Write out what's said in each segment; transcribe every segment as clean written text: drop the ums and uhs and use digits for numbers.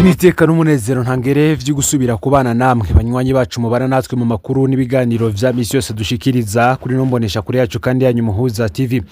Iri ni iteka n'umunezero ntangere vyo gusubira kubana namwe, banywanyi bacu mubana natwe mu makuru n'ibiganiro vya misi yose dushikiriza kuri no mbonesha kuri yacu kandi yanyu Muhuza TV.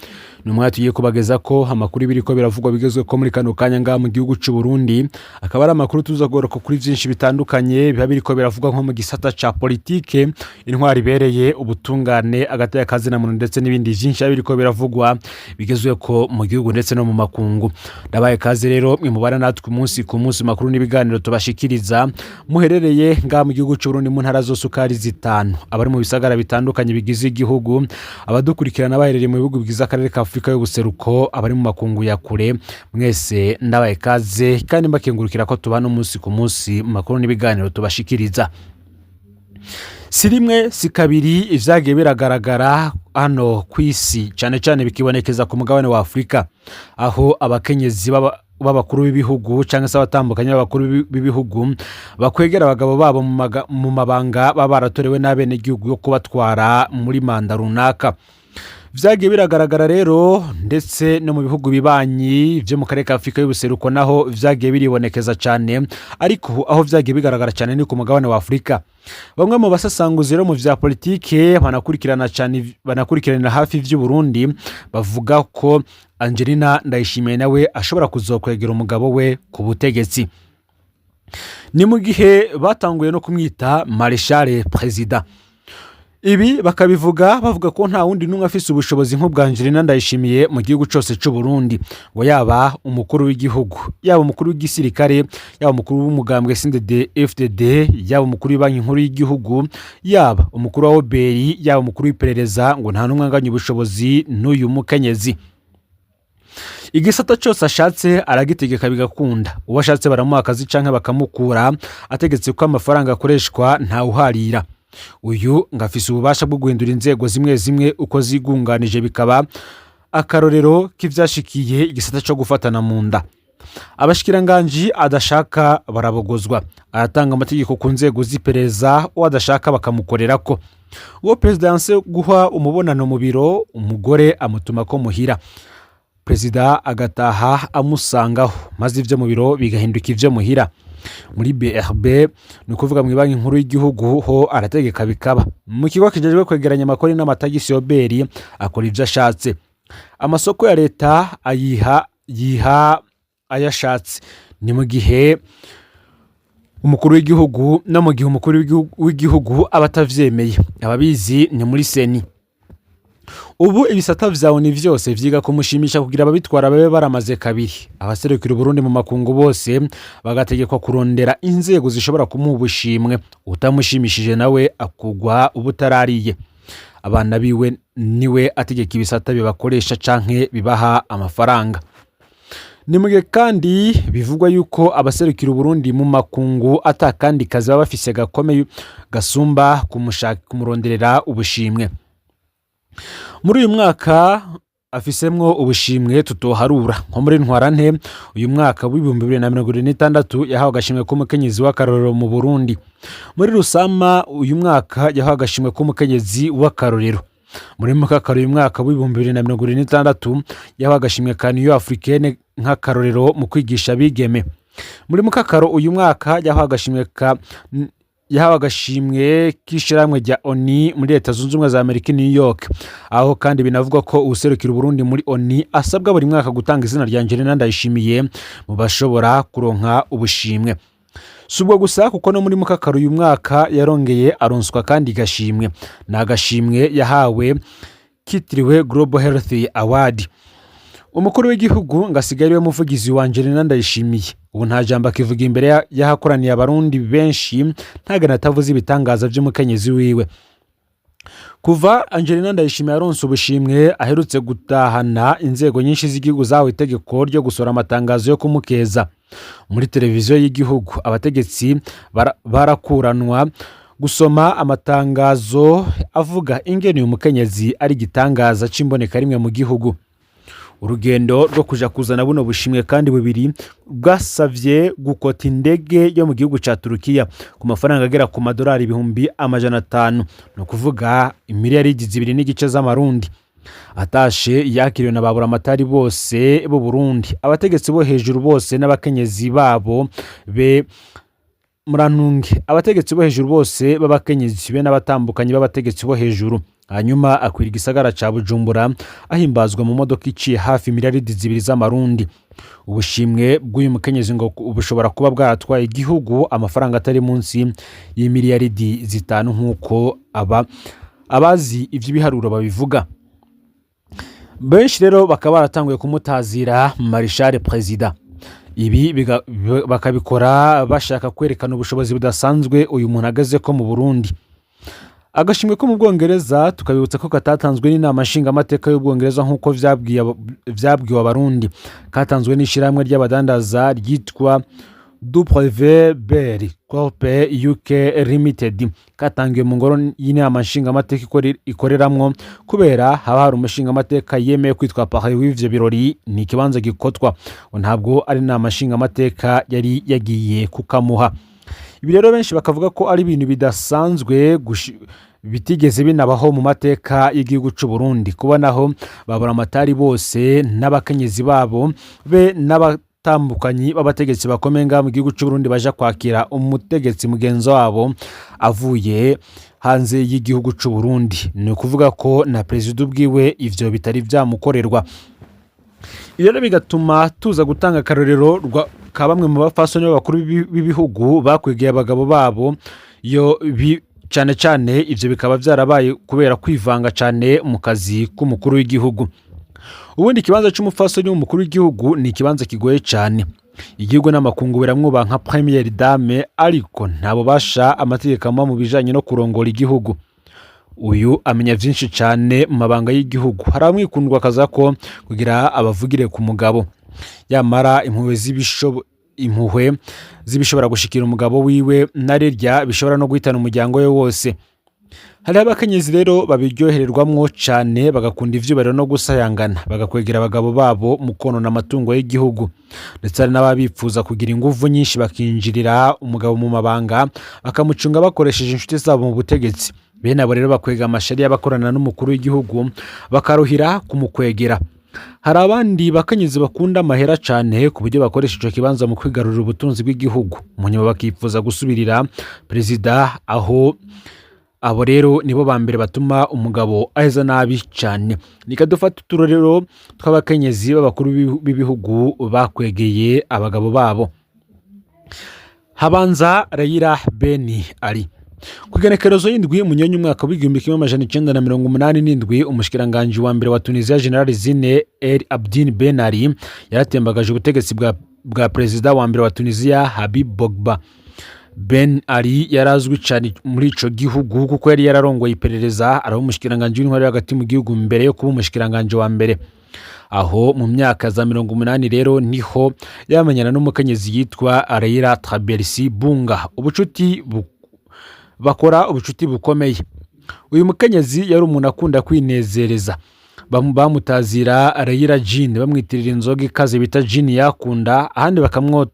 Ni umwanya tugiye kubageza ko amakuru biriko biravugwa bigezwe ko muri kano kanya ngaha mu gihugu c'u Burundi, akaba ari amakuru tuza kugaruka kuri vyinshi bitandukanye biba biriko biravugwa nko mu gisata ca politike, intwari ibereye, ubutungane, agateka kazina muntu ndetse n'ibindi vyinshi biba biriko biravugwa bigezwe ko mu gihugu ndetse no mu makungu. Ndabaye kaze rero mwe mubana natwe umunsi ku munsi, makuru n'ibiganiro tubashikiriza, muherereye ngaha mu gihugu c'u Burundi mu ntara zose uko ari zitanu, abari mu bisagara bitandukanye bigize igihugu, abadukurikirana baherereye mu bihugu bigize akarere ka Afurika y'ubuseruko, abari mu makungu ya kure, mwese ndabaye kaze kandi mbakengurukira ko tubana umunsi ku munsi mu makuru n'ibiganiro tubashikiriza. Si rimwe si kabiri ivyagiye biragaragara hano ku isi, cane cane bikibonekeza ku mugabane wa Afurika, aho abakenyezi b'abakuru b'ibihugu cyangwa se abatandukanye b'abakuru b'ibihugu bakwegera abagabo babo mu mabanga baba baratorewe n'abenegihugu yo kubatwara muri manda runaka. Vyagiye biragaragara rero ndetse no mu bihugu bibanyi vyo mu karere ka Afurika y'ubuseruko naho vyagiye biribonekeza cyane, ariko aho vyagiye bigaragara cyane ni ku mugabane wa Afurika. Bamwe mu basasanguzi rero mu vya politike banakurikirana cyane, banakurikiranira hafi ivy'u Burundi, bavuga ko Angelina Ndayishimiye nawe ashobora kuzokwegera umugabo we ku butegetsi. Ni mu gihe batanguye no kumwita Maréchal Perezida. Ibi bakabivuga bavuga ko nta wundi n'umwe afise ubushobozi nk'ubwa Angelina Ndayishimiye mu gihugu cyose cy'u Burundi, ngo yaba umukuru w'igihugu, yaba umukuru w'igisirikare, yaba umukuru w'umugambwe CNDD FDD, yaba umukuru w'ibanki nkuru y'igihugu, yaba umukuru wa OBR, yaba umukuru w'iperereza, ngo nta n'umwe anganya ubushobozi n'uyu mukenyezi. Igisata cyose ashatse aragitegeka bigakunda. Uwo ashatse baramuha akazi canke bakamukura. Ategetse ko amafaranga akoreshwa ntawuharira. Uyu ngo afise ububasha bwo guhindura inzego zimwe zimwe uko zigunganije, bikaba akarorero k'ivyashikiye igisata co gufatana mu nda. Abashikiranganji adashaka barabogozwa. Aratanga amategeko ku nzego z'iperereza, uwo adashaka bakamukorerako. Uwo perezida yanse guha umubonano mu biro, umugore amutuma ko muhira, perezida agataha amusangaho, maze ibyo mu biro bigahinduka ibyo muhira. Muri BRB, ni ukuvuga mu banki nkuru y'igihugu, ho arategeka bikaba. Mu kigo kijejwe kwegeranya amakori n'amatagisi, OBR, akora ibyo ashatse. Amasoko ya leta ayiha yiha ayashatse. Ni mu gihe umukuru w'igihugu no mu gihe umukuru w'igihugu aba atavyemeye. Ababizi ni muri CENI. Ubu ibisata vyawe ni vyose vyiga kumushimisha kugira ababitwara babe baramaze kabiri. Abaserukira Uburundi mu makungu bose bagategekwa kurondera inzego zishobora kumuha ubushimwe, utamushimishije nawe akugwa ubutarariye. Abana biwe niwe ategeka ibisata bibakoresha canke bibaha amafaranga. Ni mu gihe kandi bivugwa yuko abaserukira Uburundi mu makungu ata kandi kazi baba bafise gakomeye gasumba kumuronderera ubushimwe. Muri uyu mwaka afisemwo ubushimwe tutoharura. Nko muri Ntwarante uyu mwaka w'2026 yahawe agashimwe k'umukenyezi w'akarorero mu Burundi. Muri Rusama uyu mwaka yahawe agashimwe k'umukenyezi w'akarorero. Muri Mukakaro uyu mwaka w'2026 yahawe agashimwe ka Union Africaine nk'akarorero mu kwigisha abigeme. Muri Mukakaro uyu mwaka yahawe agashimwe k'ishyirahamwe rya ONU muri Leta Zunze Ubumwe za Amerika i New York, aho kandi binavugwa ko uwuserukira Uburundi muri ONU asabwa buri mwaka gutanga izina rya Angelina Ndayishimiye mu bashobora kuronka ubushimwe. Si ubwo gusa, kuko no muri Mukakaro uyu mwaka yarongeye aronswa kandi gashimwe. Ni agashimwe yahawe kitiriwe Global Health Award. Umukuru w'igihugu ngo asigaye ariwe muvugizi wa Angelina Ndayishimiye. Ubu nta jambo akivuga imbere y'ahakoraniye abarundi benshi ntagana atavuze ibitangaza by'umukenyezi wiwe. Kuva Angelina Ndayishimiye aronse ubushimwe aherutse gutahana, inzego nyinshi z'igihugu zahawe itegeko ryo gusohora amatangazo yo kumukeza muri televiziyo y'igihugu. Abategetsi barakuranwa gusoma amatangazo avuga ingene uyu mukenyezi ari igitangaza c'imboneka rimwe mu gihugu. Urugendo rwo kuja kuzana buno bushimwe kandi bubiri bwasavye gukota indege yo mu gihugu ca Turukiya ku mafaranga agera ku madolari 500,000, ni ukuvuga imiliyaridi 2.5 z'amarundi. Atashe yakiriwe na baburamatari bose b'u Burundi, abategetsi bo hejuru bose n'abakenyezi babo be murantunge, abategetsi bo hejuru bose b'abakenyezi be n'abatambukanyi b'abategetsi bo hejuru. Hanyuma akwira igisagara ca Bujumbura ahimbazwa mu modoka iciye hafi miliyaridi 2 z'amarundi. Ubushimwe bw'uyu mukenyezi ngo bushobora kuba bwaratwaye igihugu amafaranga atari munsi y'imiliyaridi 5, nk'uko aba abazi ivy'ibiharuro babivuga. Benshi rero bakaba baratanguye kumutazira Marshal Perezida. Ibi bakabikora bashaka kwerekana ubushobozi budasanzwe uyu muntu ageze ko mu Burundi. Agashimwe ko mu Bwongereza, tukabibutsa ko katatanzwe n'inama nshingamateka y'Ubwongereza nk'uko vyabwiwe Abarundi, katanzwe n'ishyirahamwe ry'abadandaza ryitwa WBR Corp UK Limited. Katangiwe mu ngoro y'inama nshingamateka ikoreramwo, kubera haba hari umushingamateka yemeye kwitwa parrain w'ivyo birori. Ni ikibanza gikotwa, ntabwo ari inama nshingamateka yari yagiye kukamuha. Ibi rero benshi bakavuga ko ari ibintu bidasanzwe bitigeze binabaho mu mateka y'igihugu c'u Burundi, kubonaho baburamatari bose n'abakenyezi babo be n'abatambukanyi b'abategetsi bakomeye ngaha mu gihugu c'u Burundi baja kwakira umutegetsi mugenzi wabo avuye hanze y'igihugu c'u Burundi. Ni ukuvuga ko na perezida ubwiwe ivyo bitari vyamukorerwa. Ibi rero bigatuma tuza gutanga akarorero ka bamwe mu bafasoni b'abakuru b'ibihugu bakwegeye abagabo babo yo cyane cyane. Ivyo bikaba vyarabaye kubera kwivanga cyane mu kazi k'umukuru w'igihugu. Ubundi ikibanza c'umufasoni w'umukuru w'igihugu ni ikibanza kigoye cyane. Igihugu n'amakungu biramwubaha nka première dame, ariko nta bubasha amategeko amuha mu bijanye no kurongora igihugu. Uyu amenya vyinshi cyane mu mabanga y'igihugu. Hari abamwikundwa akaza ko kugira abavugire ku mugabo, yamara impuhwe z'ibishobora gushikira umugabo wiwe narirya bishobora no guhitana umuryango we wose. Hariho abakenyezi rero babiryohererwamwo cyane, bagakunda ivyubahiro no gusayangana, bagakwegera abagabo babo mu konona amatungo y'igihugu. Ndetse hari n'ababipfuza kugira inguvu nyinshi, bakinjirira umugabo mu mabanga, bakamucunga bakoresheje inshuti zabo mu butegetsi. Bene abo rero bakwega amashari y'abakorana n'umukuru w'igihugu, bakaruhira kumukwegera. Hari abandi bakenyezi bakunda amahera cyane, ku buryo bakoresha ico kibanza mu kwigarurira ubutunzi bw'igihugu, mu nyuma bakifuza gusubirira perezida. Aho abo rero nibo ba mbere batuma umugabo aheza nabi cyane. Reka dufate uturorero tw'abakenyezi b'abakuru b'ibihugu bakwegeye abagabo babo. Habanza Leila Ben Ali. Ku igenekerezo y'indwi Munyonyi umwaka w'1987, umushikiranganji wa mbere wa Tunisia, General Zine El Abdin Ben Ali, yaratembagaje ubutegetsi bwa perezida wa mbere wa Tunisia, Habib Bourguiba. Ben Ali yari azwi cyane muri ico gihugu kuko yari yararongoye iperereza, araba umushikiranganji w'intwari hagati mu gihugu mbere yo kuba umushikiranganji wa mbere. Aho mu myaka za 80 rero niho yamenyana n'umukenyezi yitwa Leila Trabelsi Bunga, ubucuti bakora ubucuti bukomeye. Uyu mukenyezi yari umuntu akunda kwinezereza. Bamutazira Leila Gin, bamwitirira inzoga ikaze bita gin yakunda. Ahandi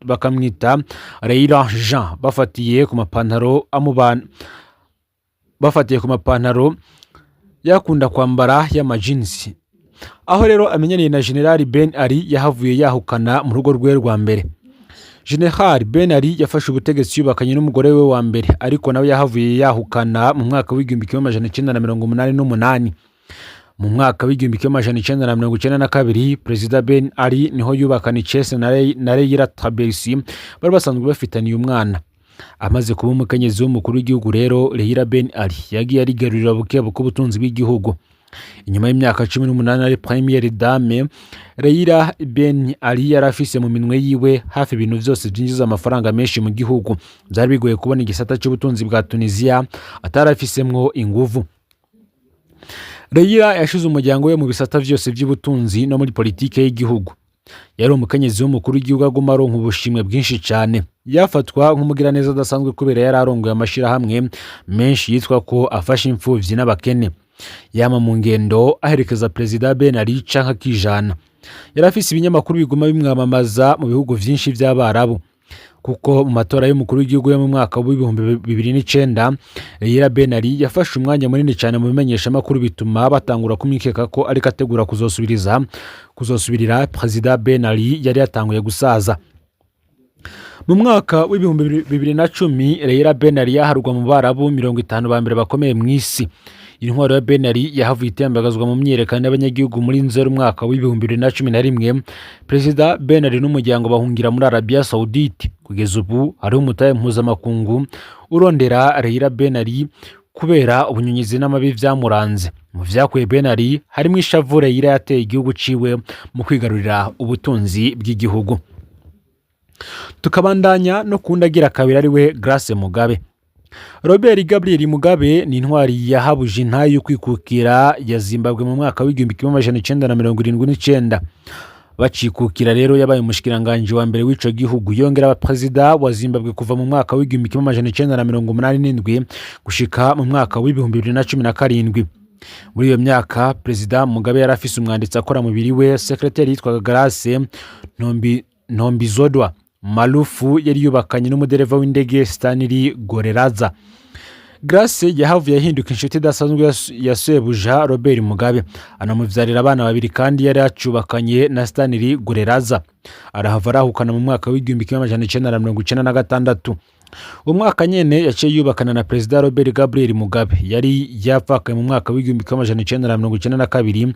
bakamwita Leila Jean, bafatiye ku mapantaro yakunda kwambara y'amajinsi. Aho rero amenyaniye na General Ben Ali, yahavuye yahukana mu rugo rwe rwa mbere. General Ben Ali yafashe ubutegetsi yubakanye n'umugore we wa mbere, ariko nawe yahavuye yahukana mu mwaka w'1988. Mu mwaka w'1992, Perezida Ben Ali niho yubakana icese na Leila Trabelsi bari basanzwe bafitaniye umwana. Amaze kuba umukenyezi w'umukuru w'igihugu rero, Leila Ben Ali yagiye arigarurira buke buke ubutunzi bw'igihugu. Inyuma y'imyaka 18 ari première dame, Leila Ben Ali yari afise mu minwe yiwe hafi ibintu vyose vyinjiza amafaranga menshi mu gihugu. Vyari bigoye kubona igisata c'ubutunzi bwa Tunisia atari afisemwo inguvu. Leila yashize umuryango we mu bisata vyose vy'ubutunzi no muri politike y'igihugu. Yari umukenyezi w'umukuru w'igihugu, aguma aronka ubushimwe bwinshi cyane. Yafatwa nk'umugiraneza adasanzwe kubera yari arongoye amashirahamwe menshi yitwa ko afasha imfuvyi n'abakene. Yama mu ngendo aherekeza Perezida Ben Ali canke akijana. Yari afise ibinyamakuru biguma bimwamamaza mu bihugu vyinshi vy'Abarabu. Kuko mu matora y'umukuru w'igihugu yo mu mwaka w'2009, Leila Ben Ali yafashe umwanya munini cyane mu bimenyeshamakuru, bituma batangura kumwikeka ko ariko ategura kuzosubirira Perezida Ben Ali yari yatanguye gusaza. Mu mwaka w'2010, Leila Ben Ali yaharurwa mu Barabu 50 ba mbere bakomeye mu isi. Intwaro ya Ben Ali yahavuye itembagazwa mu myiyerekano y'abanyagihugu muri Nzeri umwaka w'2011. Perezida Ben Ali n'umuryango bahungira muri Arabia Saudite. Kugeza ubu hariho umutahe mpuzamakungu urondera Leila Ben Ali kubera ubunyunyizi n'amabi vyamuranze. Mu vyakuye Ben Ali harimo ishavu Leila yateye igihugu ciwe mu kwigarurira ubutunzi bw'igihugu. Tukabandanya no kundagira kabiri, ari we Grace Mugabe. Robert Gabriel Mugabe ni intwari yahabuje intayo yo kwikukira ya Zimbabwe mu mwaka w'1979. Bacikukira rero, yabaye umushikiranganji wa mbere w'ico gihugu, yongera aba perezida wa Zimbabwe kuva mu mwaka w'1987 gushika mu mwaka w'2017. Muri iyo myaka, Perezida Mugabe yari afise umwanditsi akora mubiri we, sekreteri, yitwaga Grace Ntombizodwa Marufu. Yari yubakanye n'umudereva w'indege Stanley Goreraza. Grace yahavuye ahinduka inshuti idasanzwe ya sebuja Robert Mugabe, anamubyarira abana babiri. Kandi yari acubakanye na Stanley Goreraza, arahava arahukana mu mwaka w'1996. Uwo mwaka nyene yaciye yubakana na Perezida Robert Gabriel Mugabe yari yapfakaye mu mwaka w'1992.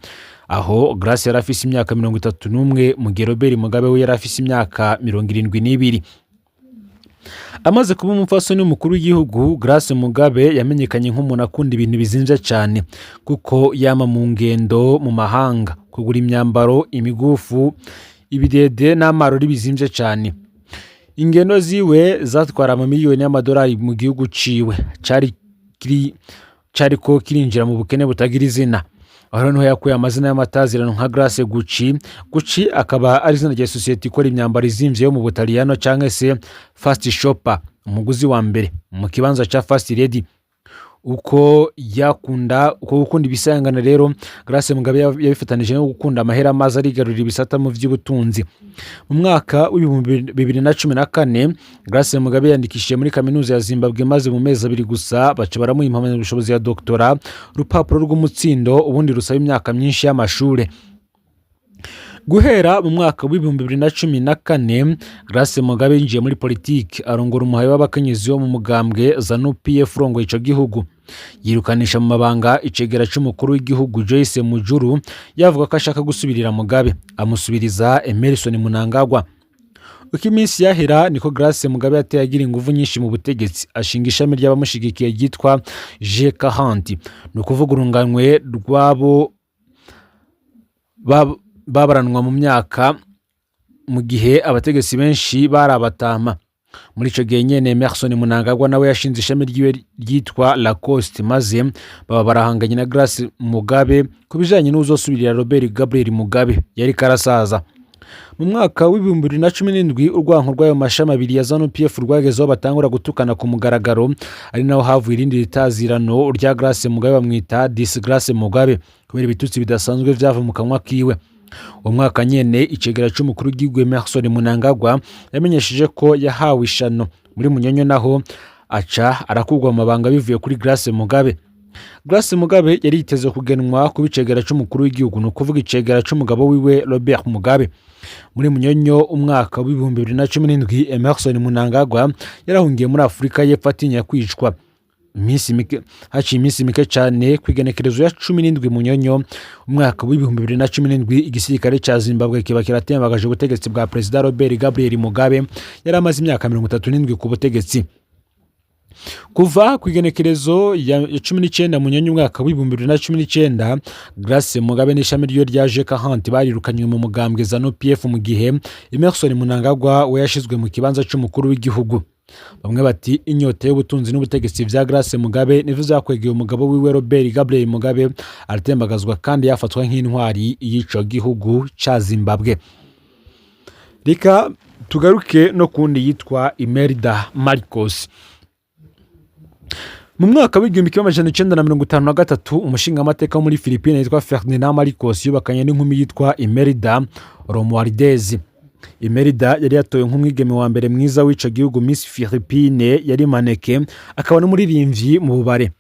Aho Grace yari afise imyaka 31, mu gihe Robert Mugabe we yari afise imyaka 72. Amaze kuba umupfasoni w'umukuru w'igihugu, Grace Mugabe yamenyekanye nk'umuntu akunda ibintu bizimvye cyane, kuko yama mu ngendo mu mahanga kugura imyambaro, imigufu, ibidede n'amarori bizimvye cyane. Ingendo ziwe zatwara amamiliyoni y'amadolari mu gihugu ciwe cari cariko kirinjira mu bukene butagira izina. Aho niho yakuye amazina y'amatazirano nka Grace Gucci, Gucci akaba ari izina rya sosiyete ikora imyambaro izimvye yo mu Butaliyano, canke se First Shopper, umuguzi wa mbere mu kibanza ca First Lady. Uko yakunda, uko gukunda ibisangana rero, Grace Mugabe yabifatanije no gukunda amahera, maze arigarurira ibisata mu by'ubutunzi. Mu mwaka w'2014, Grace Mugabe yandikishije muri Kaminuza ya Zimbabwe, maze mu mezi 2 gusa baca baramuha impamyabushobozi ya doctorat, urupapuro rw'umutsindo ubundi rusaba imyaka myinshi y'amashure. Guhera mu mwaka w'2014, Grace Mugabe yinjiye muri politiki, arongora umuhayi w'abakenyezi wo mu mugambwe ZANU PF urongoye ico gihugu. Yirukanisha mu mabanga icegera c'umukuru w'igihugu Joyce Mujuru yavuga ko ashaka gusubirira Mugabe, amusubiriza Emerson Mnangagwa. Uko iminsi yahera niko Grace Mugabe yateye agira inguvu nyinshi mu butegetsi, ashinga ishami ry'abamushigikiye ryitwa G40, ni ukuvuga urunganwe rw'abo babaranwa mu myaka, mu gihe abategetsi benshi bari abatama. Muri ico gihe nyene, Emerson Mnangagwa nawe yashinze ishami ryiwe ryitwa Lacoste, maze baba barahanganye na Grace Mugabe ku bijanye n'uzosubirira Robert Gabriel Mugabe yari karasaza. Mu mwaka w'2017, urwanko rw'ayo mashami abiri ya ZANU PF rwagezeho batangura gutukana ku mugaragaro, ari naho havuye irindi ritazirano rya Grace Mugabe, bamwita Disgrace Mugabe kubera ibitutsi bidasanzwe vyava mu kanwa kiwe. Uwo mwaka nyene, icegera c'umukuru w'igihugu Emerson Mnangagwa yamenyesheje ko yahawe ishano. Muri Munyonyo naho aca arakurwa mu mabanga bivuye kuri Grace Mugabe. Grace Mugabe yari yiteze kugenwa kuba icegera c'umukuru w'igihugu, ni ukuvuga icegera c'umugabo wiwe Robert Mugabe. Muri Munyonyo umwaka w'2017, Emerson Mnangagwa yarahungiye muri Afurika y'Epfo atinya kwicwa. Iminsi mike, haciye iminsi mike cyane, ku igenekerezo ya 17 Munyonyo umwaka w'2017, igisirikare cya Zimbabwe kiba kiratembagaje ubutegetsi bwa Perezida Robert Gabriel Mugabe yari amaze imyaka 37 ku butegetsi. Kuva ku igenekerezo ya 19 Munyonyo umwaka w'2019, Grace Mugabe n'ishami ryo rya G40 barirukanywe mu mugambwe ZANU PF, mu gihe Emerson Mnangagwa we yashizwe mu kibanza c'umukuru w'igihugu. Bamwe bati inyota y'ubutunzi n'ubutegetsi vya Grace Mugabe nivyo vyakwegeye umugabo wiwe Robert Gabriel Mugabe, aratembagazwa kandi yafatwa nk'intwari y'ico gihugu ca Zimbabwe. Reka tugaruke no kundi yitwa Imelda Marcos. Mu mwaka w'1953, umushingamateka wo muri Philippine yitwa Ferdinand Marcos yubakanye n'inkumi yitwa Imelda Romualdez. Imelda yari yatowe nk'umwigeme wa mbere mwiza w'ico gihugu, Miss Philippine. Yari mannequin, akaba n'umuririmbyi mu bubare.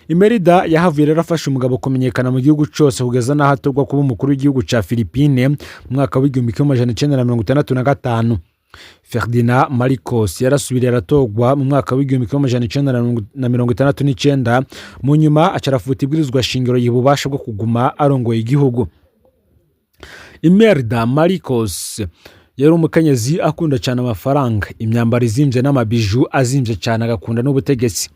Imelda yahavuye rero afasha umugabo kumenyekana mu gihugu cose, kugeza n'aho atorwa kuba umukuru w'igihugu ca Philippine mu mwaka w'1965. Ferdinand Marcos yarasubiriye aratorwa mu mwaka w'1969. Mu nyuma aca arafuta ibwirizwa shingiro, yiha ububasha bwo kuguma arongoye igihugu. Imelda Marcos yari umukenyezi akunda cyane amafaranga, imyambaro izimvye n'amabiju azimvye cyane, agakunda n'ubutegetsi.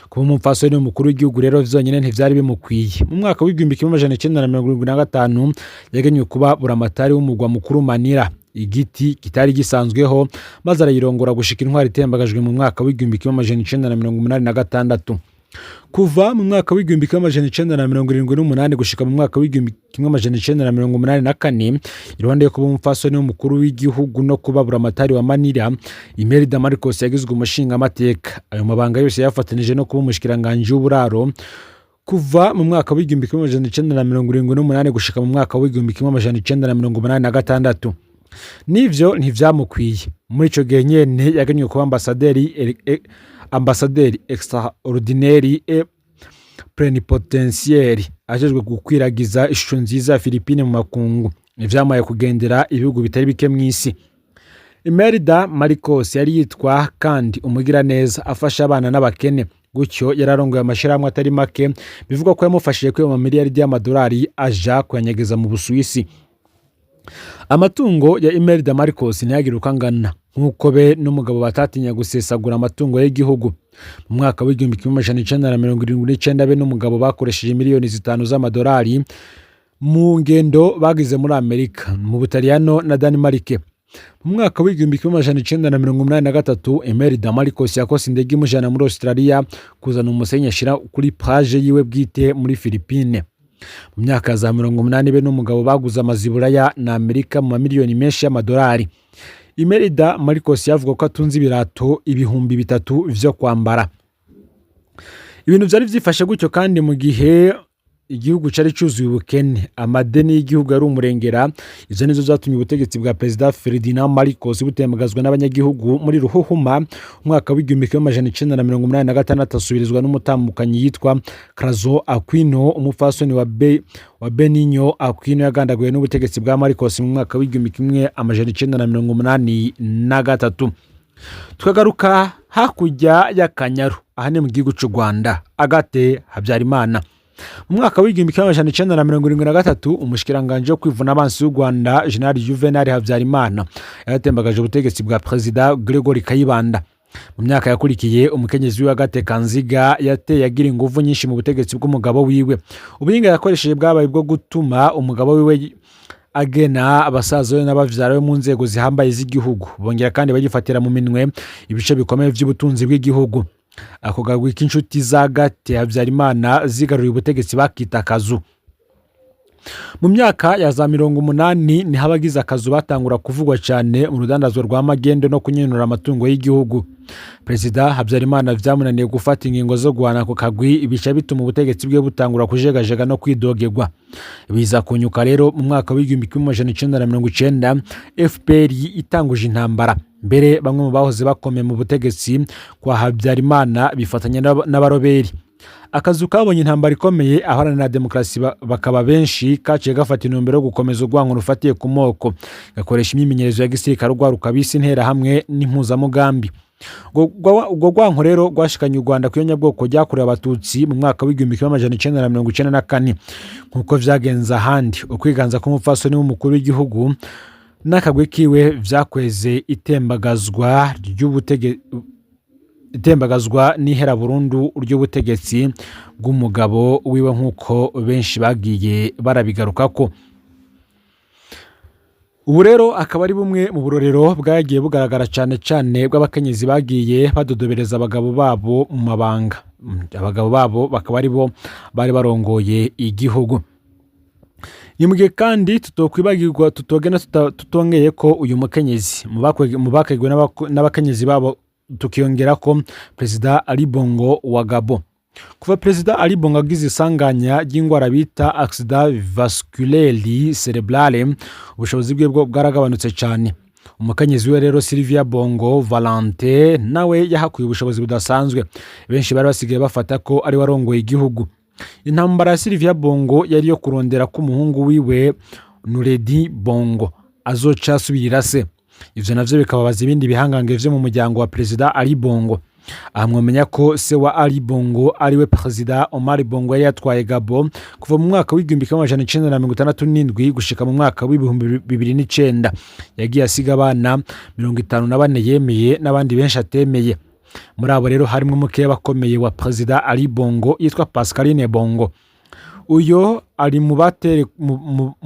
Kuba umupfasoni w'umukuru w'igihugu rero vyonyene ntivyari bimukwiye. Mu mwaka w'1975 yagenywe kuba buramatari w'umugwa mukuru Manila, igiti kitari gisanzweho, maze arayirongora gushika intwari itembagajwe mu mwaka w'1986. Kuva mu mwaka w'1978 gushika mu mwaka w'1984, iruhande yo kuba umupfasoni w'umukuru w'igihugu no kuba buramatari wa Manila, Imelda Marcos yagizwe umushingamateka. Ayo mabanga yose yafatanije no kuba umushikiranganji w'uburaro kuva mu mwaka w'1978 gushika mu mwaka w'1986. N'ivyo ntivyamukwiye. Muri ico gihe nyene yagenywe kuba ambasaderi extraordinaire et plénipotentiaire, ajejwe gukwiragiza ishusho nziza ya Philippine mu makungu. Ivyamaye kugendera ibihugu bitari bike mw'isi. Imelda Marcos yari yitwa kandi umugiraneza, afasha abana n'abakene. Gutyo yararongoye amashirahamwe atari make, bivugwa ko yamufashije kwiba amamiliyaridi y'amadolari aja kuyanyegeza mu Busuwisi. Amatungo ya Imelda Marcos ntiyagire uko angana, nk'uko be n'umugabo batatinya gusesagura amatungo y'igihugu. Mu mwaka w'1979, be n'umugabo bakoresheje miliyoni 5 z'amadolari mu ngendo bagize muri Amerika, mu Butaliyano na Denmark. Mu mwaka w'1983, Imelda Marcos yakose indege imujana muri Australia kuzana umusenyi ashira kuri plage yiwe bwite muri Philippine. Mu myaka za 80, be n'umugabo baguze amazu i Buraya na Amerika mu mamiliyoni menshi y'amadolari. Imelda Marcos yavuga ko atunze ibirato 3000 vyo kwambara. Ibintu vyari vyifashe gutyo kandi mu gihe igihugu cari cuzuye ubukene, amadeni y'igihugu yari umurengera. Ivyo nivyo vyatumye ubutegetsi bwa Perezida Ferdinand Marcos butembagazwa n'abanyagihugu muri ruhuhuma umwaka w'1986, asubirizwa n'umutambukanyi yitwa Corazon Aquino, umupfasoni wa Benigno Aquino yagandaguwe n'ubutegetsi bwa Marcos mu mwaka w'1983. Tukagaruka hakurya y'Akanyaru, aha ni mu gihugu c'u Rwanda. Agathe Habyarimana, mu mwaka w'1973, umushikiranganji wo kwivuna abansi w'u Rwanda, General Juvenal Habyarimana, yaratembagaje ubutegetsi bwa Perezida Gregory Kayibanda. Mu myaka yakurikiye, umukenyezi wiwe Agathe Kanziga yateye agira inguvu nyinshi mu butegetsi bw'umugabo wiwe. Ubuhinga yakoresheje bwabaye bwo gutuma umugabo wiwe agena abasaza be n'abavyara be mu nzego zihambaye z'igihugu. Bongera kandi bagifatira mu minwe ibice bikomeye vy'ubutunzi bw'igihugu. Ako kagwi k'inshuti za Agathe Habyarimana zigaruriye ubutegetsi bakita akazu. Mu myaka ya za 80 niho abagize akazu batangura kuvugwa cyane mu rudandazwa rwa magendo no kunyenura amatungo y'igihugu. Perezida Habyarimana vyamunaniye gufata ingingo zo guhana ako kagwi, bica bituma ubutegetsi bwe butangura kujegajega no kwidogerwa. Biza kunyuka rero mu mwaka w'1990, FPR itanguje intambara. Mbere bamwe mu bahoze bakomeye mu butegetsi kwa Habyarimana bifatanya n'abaroberi. Akazu kabonye intambara ikomeye, abaharanira demokarasi bakaba benshi. Kaciye gafata intumbero yo gukomeza urwango rufatiye ku moko, gakoresha imyimenyerezo ya gisirikare urwaruka bise Interahamwe n'Impuzamugambi. Urwo rwanko rero rwashikanye u Rwanda ku nyabwoko ryakorewe Abatutsi mu mwaka w'1994. Nk'uko vyagenze ahandi, ukwiganza k'umupfasoni w'umukuru w'igihugu n'akagwi kiwe vyakweze itembagazwa n'ihera burundu ry'ubutegetsi bw'umugabo wiwe, nk'uko benshi bagiye barabigarukako. Ubu rero akaba ari bumwe mu burorero bwagiye bugaragara cyane cyane bw'abakenyezi bagiye badodobereza abagabo babo mu mabanga, abagabo babo bakaba ari bo bari barongoye igihugu. Ni mu gihe kandi tutokwibagirwa, tutogenda tutongeye ko uyu mukenyezi mu bakwegwe n'abakenyezi babo, tukiyongera ko Perezida Ali Bongo wa Gabon. Kuva Perezida Ali Bongo agize isanganya ry'indwara bita accident vasculaire cérébrale, ubushobozi bwe bwo bwaragabanutse cyane. Umukenyezi we rero Sylvia Bongo Valente nawe yahakuye ubushobozi budasanzwe. Benshi bari basigaye bafata ko ari warongoye igihugu. Intambara ya Sylvia Bongo yari iyo kurondera ko umuhungu wiwe Nuredi Bongo azoca asubirira se. Ivyo navyo bikababaza ibindi bihangange vyo mu muryango wa Perezida Ali Bongo. Aha mwomenya ko se wa Ali Bongo ariwe Perezida Omar Bongo yari yatwaye Gabon kuva mu mwaka w'1967 gushika mu mwaka w'2009. Yagiye asiga abana 54 yemeye n'abandi benshi atemeye. Muri abo rero harimo umukeba akomeye wa Perezida Ali Bongo yitwa Pascaline Bongo. Uyo ari mu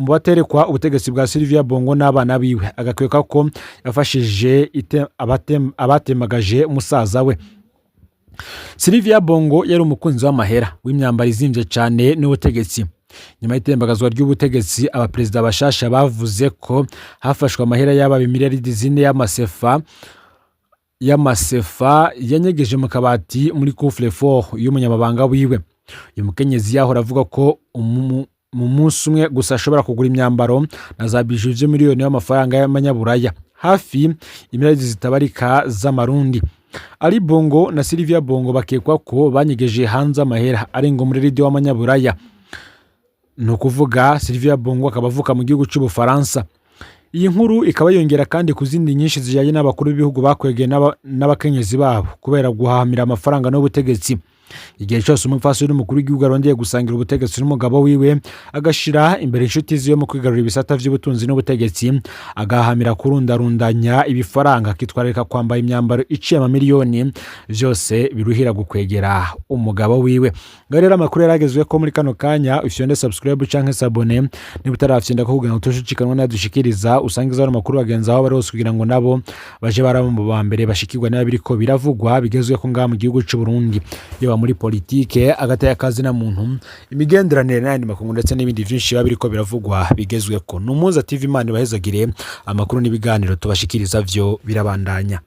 baterekwa ubutegetsi bwa Sylvia Bongo n'abana biwe, agakeka ko yafashije abatemagaje musaza we. Sylvia Bongo yari umukunzi w'amahera, w'imyambaro izimvye cyane n'ubutegetsi. Nyuma y'itembagazwa ry'ubutegetsi, abaperezida bashasha bavuze ko hafashwe amahera y'aba miliyaridi 4 y'amasefa yanyegeje mu kabati muri coffre-fort y'umunyamabanga wiwe. Uyu mukenyezi yahora avuga ko mu munsi umwe gusa ashobora kugura imyambaro na za bijoux vy'miliyoni y'amafaranga y'amanyaburaya, hafi imiliyaridi zitabarika z'amarundi. Ali Bongo na Sylvia Bongo bakekwa ko banyegeje hanze amahera arenga umureridi w'amanyaburaya. Ni ukuvuga Sylvia Bongo akaba avuka mu gihugu cy'Ubufaransa. Iyi nkuru ikaba yongera kandi ku zindi nyinshi zijyanye n'abakuru b'ibihugu bakwegeye n'abakenyezi babo kubera guhahamira amafaranga n'ubutegetsi. Igihe cyose umupfasoni n'umukuru w'igihugu arongeye gusangira ubutegetsi n'umugabo wiwe, agashira imbere inshuti ziwe mu kwigarurira ibisata by'ubutunzi n'ubutegetsi, agahamira kurundarundanya ibifaranga, akitwararika kwambara imyambaro iciye amamiliyoni, byose biruhira gukwegera umugabo wiwe. Ngaho rero amakuru yaragezwe ko muri kano kanya. Ufyonde subscribe canke s'abonner niba utarafyonda ko kugira ngo utushikanwa nadushikiriza, usangiza ano makuru bagenzi aho bari hose kugira ngo nabo baje baraba mu ba mbere bashikirwa niba biriko biravugwa bigezweho ko ngaha mu gihugu c'u Burundi, yaba muri politike, agataya kazina muntu, imigenderanire n'ayandi makungu, ndetse n'ibindi vyinshi biba biriko biravugwa bigezweko. Ni Umuhuza TV. Imana ibahezagire. Amakuru n'ibiganiro tubashikiriza vyo birabandanya.